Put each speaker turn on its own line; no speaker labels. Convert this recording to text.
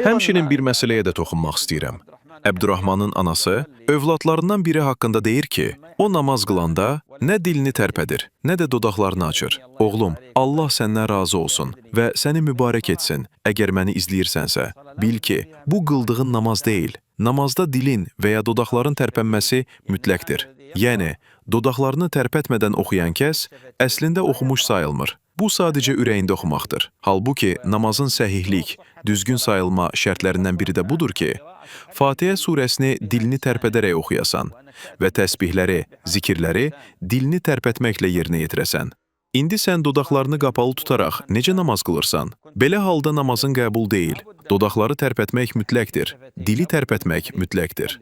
Həmçinin bir məsələyə də toxunmaq istəyirəm. Əbdürrahmanın anası övladlarından biri haqqında deyir ki, o namaz qılanda nə dilini tərpədir, nə də dodaqlarını açır. Oğlum, Allah səndən razı olsun və səni mübarək etsin. Əgər məni izləyirsənsə, bil ki, bu qıldığın namaz deyil. Namazda dilin və ya dodaqların tərpənməsi mütləqdir. Yəni, dodaqlarını tərpətmədən oxuyan kəs əslində oxumuş sayılmır. Bu sadəcə ürəyində oxumaqdır. Halbuki namazın səhihlik, düzgün sayılma şərtlərindən biri də budur ki, Fatihə surəsini dilini tərpədərək oxuyasan və təsbihləri, zikirləri dilini tərpətməklə yerinə yetirəsən. İndi sən dodaqlarını qapalı tutaraq necə namaz qılırsan? Belə halda namazın qəbul deyil. Dodaqları tərpətmək mütləqdir. Dili tərpətmək mütləqdir.